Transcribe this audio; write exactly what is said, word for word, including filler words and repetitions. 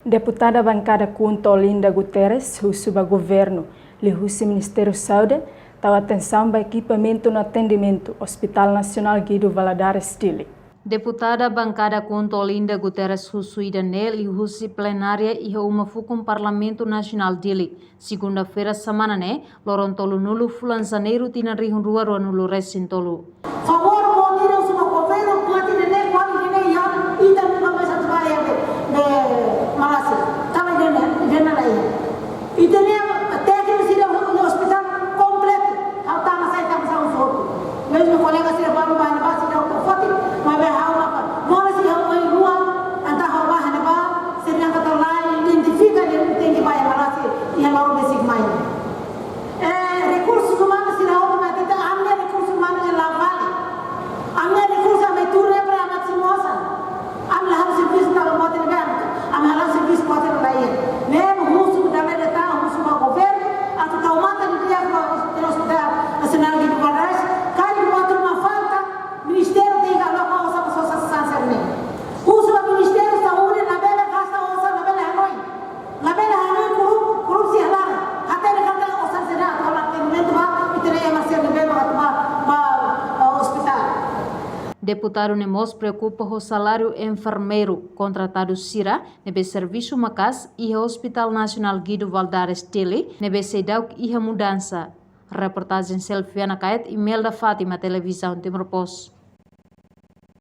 Deputada Bankada KHUNTO Olinda Guterres husu ba Governu liuhusi Ministériu Saúde tau atensaun ba ekipamentu no atendimentu Hospital Nasionál Guido Valadares Dili. Deputada Bankada KHUNTO Olinda Guterres husu ida-ne'e liuhusi plenária iha Uma Fukun Parlamentu Nasionál Dili, segunda-feira semana ne'e, loron tolunulu fulan Janeiru tinan rihun rua ruanulu resin tolu. Favór, bom dia, husu ba Governu, buat ida-ne'e, kuali ida-ne'e, ya, ita nunka bisa trabalha be, be Malasi. Tama ida-ne'e, ida-ne'e la iha. Ita-nia tékniku sira iha hospital kompletu. Ha'u tama sai, tama sai husu hotu. Mezmu kolega sira balu ba ne'ebá, sira hotu foti, maibé ha'u maka. Moras iha oin rua, entaun ha'u ba ne'ebá, sira yang kata lain, identifika de'it tenke ba iha Malasi, iha loron besik mai. Eh, rekursus umanus sira hotu mai hatete, ami-nia rekursus umanus ne'e la vale. Ami-nia rekursus ami tuur ne'e para ami simu osan. Ami la halo servisu tanba buat ne'ebé, ami halo servisu buat ne'ebé la iha. Ne'e husu dala ida tan, husu ba Governu, atu tau matan di'ak ba Hospital Nasionál Guido Valadares, karik buat ruma falta, Ministériu tenke aloka osan ba sosa sasán sira-ne'e. Husu ba Ministériu Saúde, labele gasta osan, labele hanoin. Labele hanoin korup-, korupsi halal. Hatene katak osan sira atu halo atendimentu ba ita-nia ema sira ne'ebé ba, ba, ba, eh, hospital. Deputadu ne'e mós preokupa ho saláriu enfermeiru kontratadu sira ne'ebé servisu maka'as iha Hospital Nasionál Guido Valadares Dili ne'ebé seidauk iha mudansa. Reportajen Selviana Kayet, Imelda Fátima, Televizaun Timor Post.